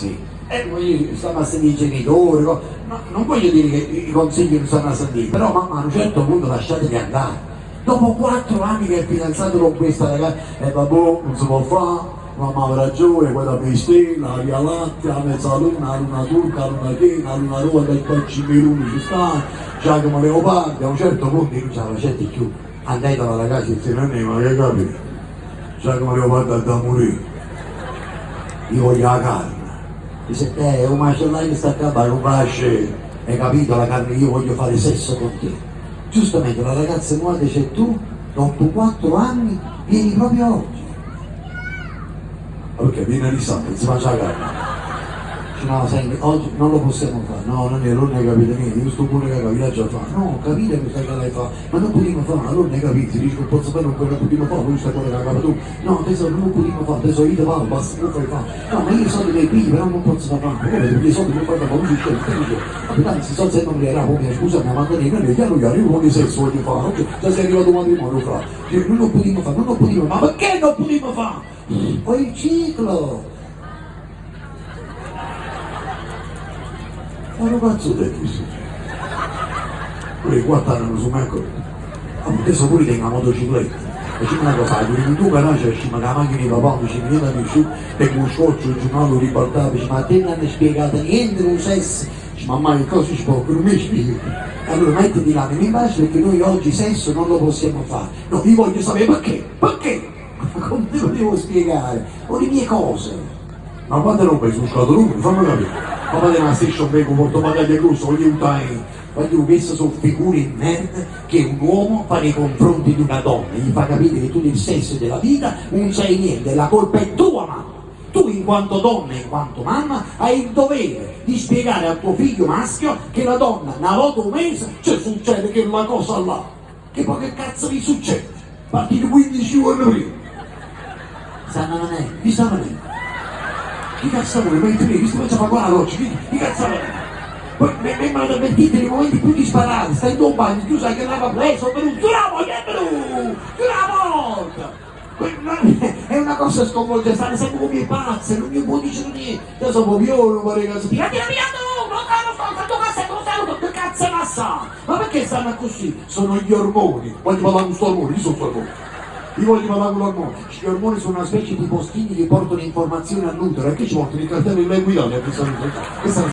Sì. E voglio dire, stanno a sentì i genitori, no, non voglio dire che i consigli non stanno a sentire, però mamma a un certo punto lasciateli andare. Dopo 4 anni che è fidanzato con questa ragazza, e vabbè, non si può fare, mamma ha ragione, quella per stella, la Via Lattea, la mezzaluna, la luna turca, la luna piena, la luna rosa, e poi ci luni ci stanno, Giacomo Leopardi, a un certo punto io non ce la facevo più. Andai dalla ragazza e disse, nonna, ma che capito? Giacomo Leopardi ha da morire. Io voglio la carne. Dice, un macellaio sta a non lasci, hai capito la carne, io voglio fare sesso con te. Giustamente la ragazza nuova dice, tu, dopo 4 anni, vieni proprio oggi. Ma perché viene di sangue, si mangia la carne. Dice, no, senti, oggi non lo possiamo fare. No, non è, non hai capito niente, io sto pure che capito già fa. No, capire cosa che lei fa, ma non potremmo fare, allora non hai capito, si dice che posso fare quello che potremmo fare, lui sta quello che ha capito tu. No, tesoro, non potremmo fare, tesoro, io te vado, basta, non fai fare. No, ma io i soldi dei figli, però non posso fare, come perché i soldi non fai ma lui dice, dice, ma dai, si soldi non li era, come scusa, mi manda non è chiaro, io arrivo con sesso voglio fare, oggi già sei arrivato matrimonio, fra. Dice, non lo potremmo fare, non lo potremmo, ma perché non potremmo fare? Ho il ciclo. Ma che cazzo te questo? Quelli 4 anni non sono mai accorto. Ah, adesso pure tengo la motocicletta. Facciamo una cosa, in tu garage ci ma la macchina di papà, mi ci viene da nessuno, tengo un scotch, un giornale ribaltato, dice, ma a te non hanno spiegato niente, non sesso. Dice, mamma che cosa ci può, non mi spieghi. Allora mettiti l'anima in pace perché noi oggi sesso non lo possiamo fare. No, io voglio sapere perché, perché? Ma come te lo devo spiegare? Ho le mie cose. Ma quante robe su scatolone, fammi capire. Papà della station wagon porto bagaglio grosso, voglio aiutare. Voglio queste sono figure di merda che un uomo fa nei confronti di una donna, gli fa capire che tu del sesso e della vita non sai niente, la colpa è tua mamma. Tu in quanto donna e in quanto mamma hai il dovere di spiegare al tuo figlio maschio che la donna una volta un mese ci succede che la cosa là. Che poi che cazzo vi succede? Partite 15 giorni prima. Stanno venendo, chi sta venendo? Chi cazzo vuole? Ma i tre, chi sta facendo qua la roccia? Chi cazzo vuole? Poi mi hanno avvertito nei momenti più disparati, stai in un bagno, tu sai che lava preso, sono venuto, chiudiamo, che è venuto, chiudi la porta! È una cosa sconvolgente, stanno sempre come pazze, non mi può dire niente. Io sono proprio non vorrei che si via, via, che cazzo è massa? Ma perché stanno così? Sono gli ormoni. Voglio parlare con questo ormone, io sono questo ormone. Io voglio parlare con l'ormone. Gli ormoni sono una specie di postini che portano informazioni all'utero e che ci portano i cartelli delle guidate a questa. Questa.